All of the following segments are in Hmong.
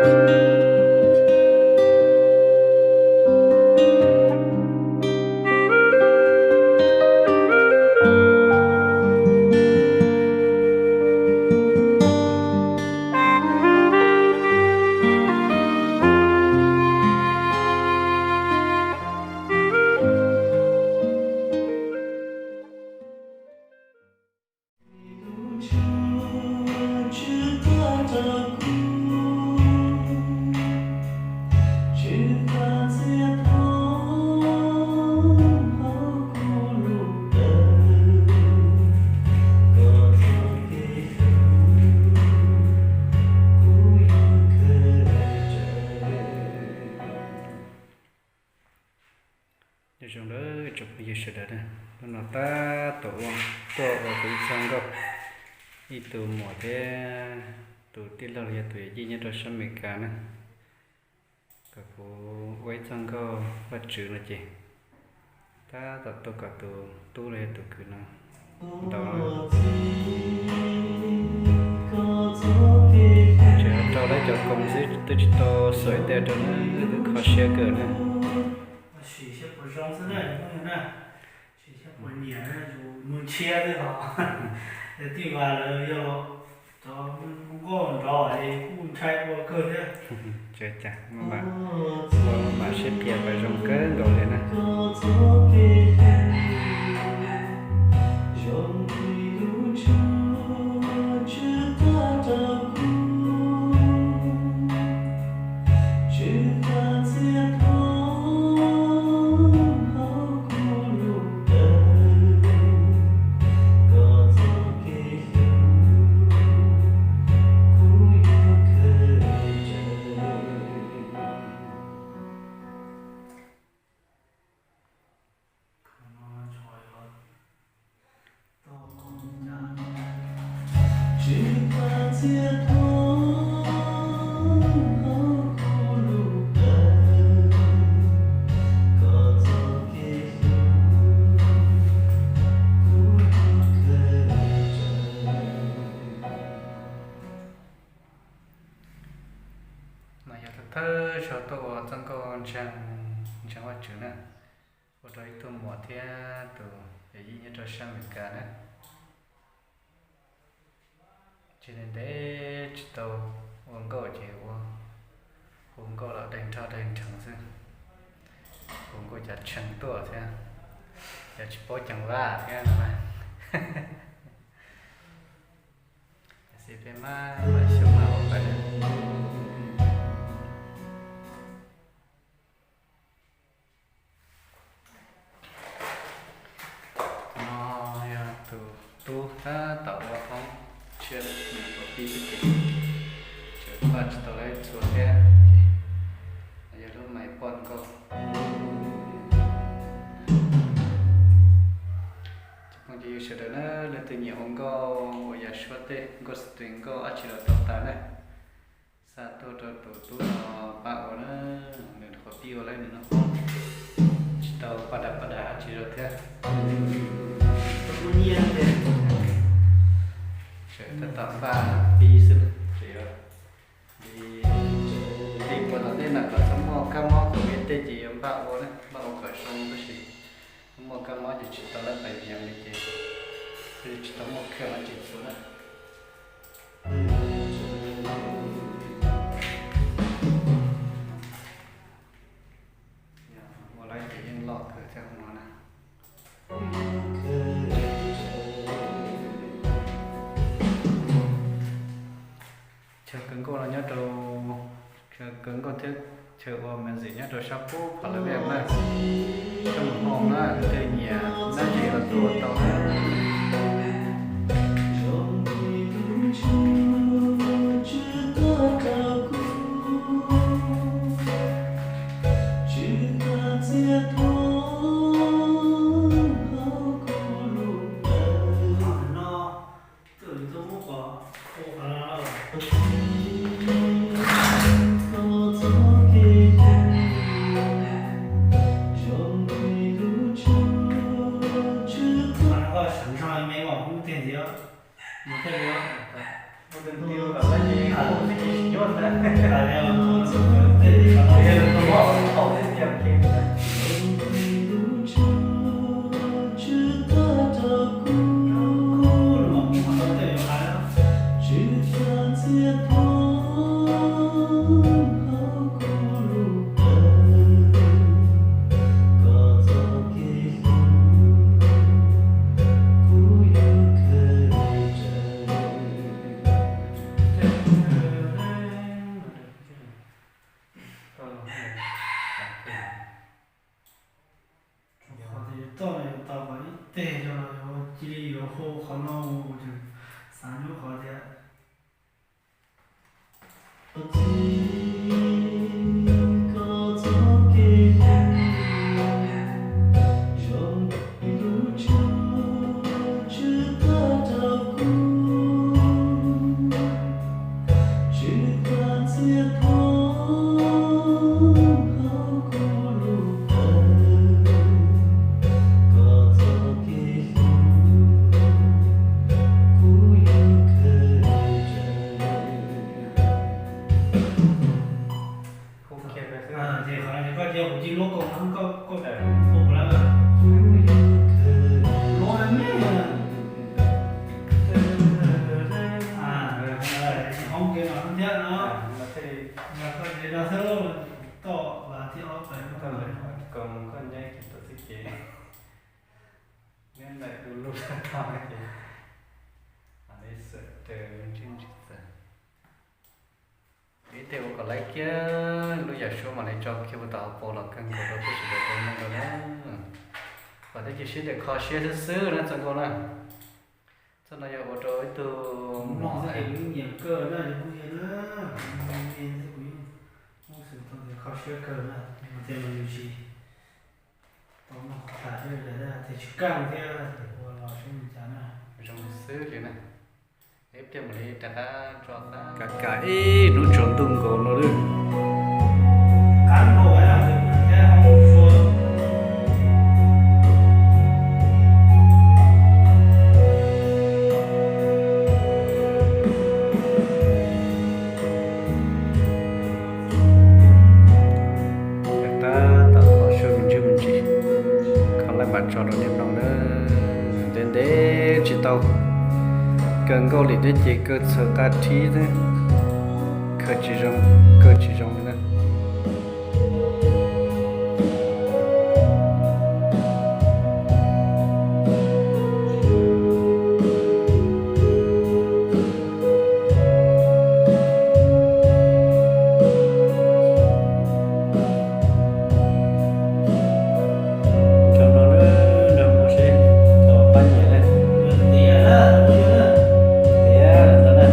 Nyob zoo tsoom phooj ywg sawv daws na, hnub no tab tom ua, tuaj ua kuv ib txoj nkauj, ib tug muam thiab tus tij laug los yog tus yawm yij nyob rau sab Amelikas na, kom kuv ua ib txoj nkauj Vajtswv no ces tab tom tuaj kom tus tub los yog tus kwv no ntaus. Tseem rau lawv cov koos xwb, twb tsis tau xuas tej rau na, wb kho siab kawg na. Sim xyab puas zoo xwb na, sim xyab puas nyiam na, yus mus nrhiav xwb os. Tij Vas lawv yog cov nkauj nrov es kuj ntshai ua kawg thiab. Tseem cas, ua mam sib qhia kom zoo kawg nkaus li na. No yog thawj thawj zaug tuaj ua txoj nkauj ntseeg, ntseeg Vajtswv na, ua rau ib tug muam thiab tus yawm yij nyob rau sab Amelikas na. Ces ntev ntev tsis tau ua nkauj ces ua, hu nkauj los daig nrho daig nrheev xwb, hu nkauj cav tshee tuaj thiab, cov tsis paub ceev vaj thiab no na. Xij peb maj mam xyuas maj ua pais na. No yog tus tub tab tom ua hoob tshiab nws tuaj pib xwb ces tseem npaj tsis tau lawv txhua thiab. Yog lub mais poj nkauj. Cov phooj ywg sawv daws na, leej twg nyiam ua nkauj uas yog suab tej nkauj stream, nkauj dab tsi los tau tas na. Xa tuaj rau tus tub no pab ua na, nws qhuav pib ua lawm nws no, tsis tau paj dam paj dam dab tsi rau thiab. Tseem tab tom npaj pib xwb, tseem yuav li, li puas tom ntej no kom txhob muaj kab mob kom li tej ces yuav npaj ua na, npaj ua kom zoo tab sis muaj kab mob ces tsis tau lawv pais vias li ces thiaj li tsis tau muaj kheej los tseem txhua na. Ua lawv ces yeej loj kawg thiab hauv no na. Chaw kaw nkauj no nyob rau, chaw kaw nkauj thiab chaw ua music nyob rau sab pub Pha La Vej na. Sab mus hauj na, tej nyiam dab tsi los tuaj ua tau na. Koj sawv ntsog me Qhov tias yuav toj no yuav tau kom ib teg zoo no yuav cia li yuav hu qhov no mus, kuv tseem xav nyuaj qhov tias Ces qhov no ces koj cia kuv cia luab koos no, koj, koj hu kuv lawm. Luab me me. Hoob kev no thiab no. Yog koj cia li no xwb, toj vas thiab ob pem no. Koj nyaib tau txij ces neb ntaim du lug tag ces mam li xawm raws ntsej ntsig txawm. Ib teg ua kom laib kiag lub yam suab mam li tso kiag puag tom hauv paus los kawg nkaus rau peb sawv daws tau mloog dua na. Vam thiab cia siab tias kho siab xwb xwb na txoj nkauj na. Txoj no yog ua rau ib tug mloog xwb ces lub nyiam kawg na, kuv yeej muaj xwm tau tias kho siab kawg na, tias mas nws tsis tau mloog qhov tas thiab, tias tsis kaj thiab, ua los seb li cas na. Zoo xwb li na. Ib pliag mam li rov qab tso qab. Kam kam ib hnub tsaus ntuj nkaus no lawm. Tab tom kho siab me ntsis me ntsis, kho laib mam tso rau nej mloog na. Ntev ntev tsis tau kaw nkauj li thiab ces kaw txhaws qab thib xwb, khaws tsis zoo, kaw tsis zoo li na. Cov no na, nrog mus seb tau pab nyiam na. Tiav tau na.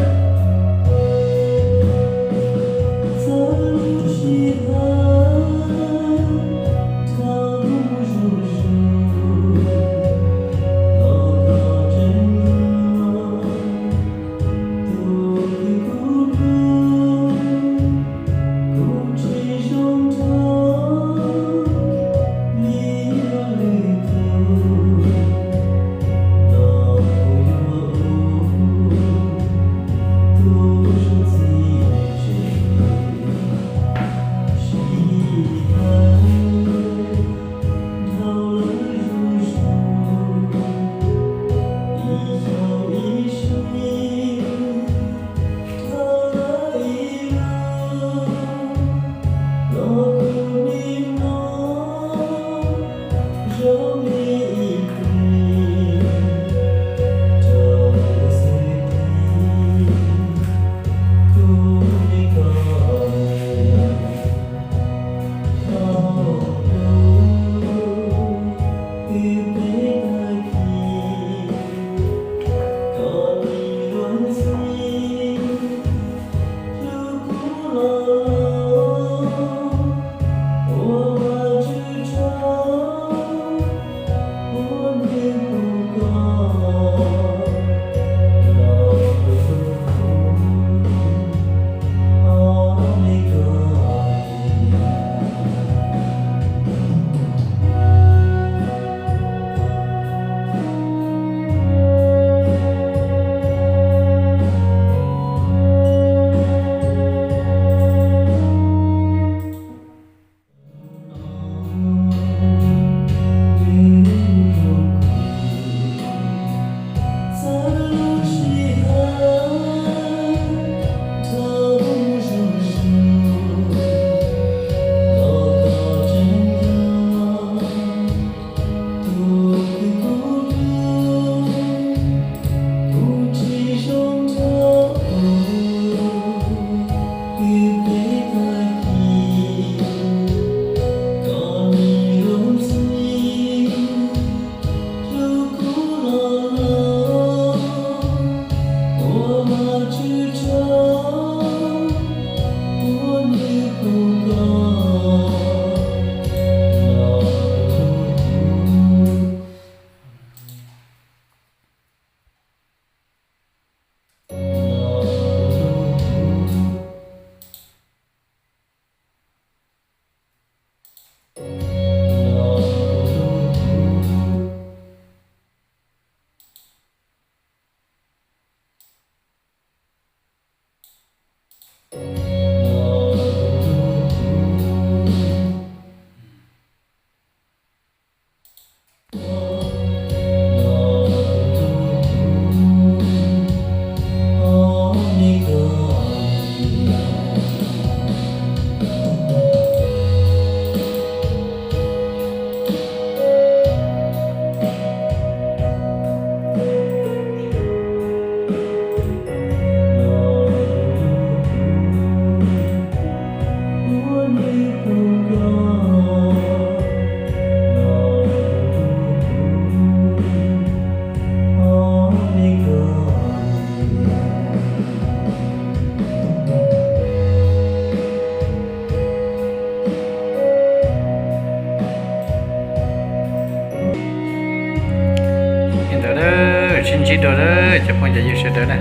Sawv daws, sib ntsib dua na, cov phooj cov ywg sawv daws na.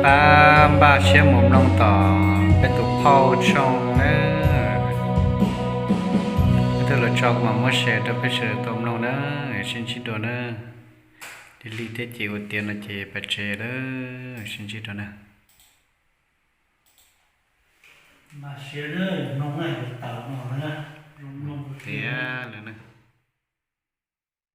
Pab npaj siab mus mloog tom peb tus phauj Tshooj na. Peb tus los tso kuv mam muab share rau peb sawv daws tau mloog na, sib ntsib dua na. Lig lig thiab ces ua tiav no ces pais tsev lawm, sib ntsib dua na. Tiav lawm na.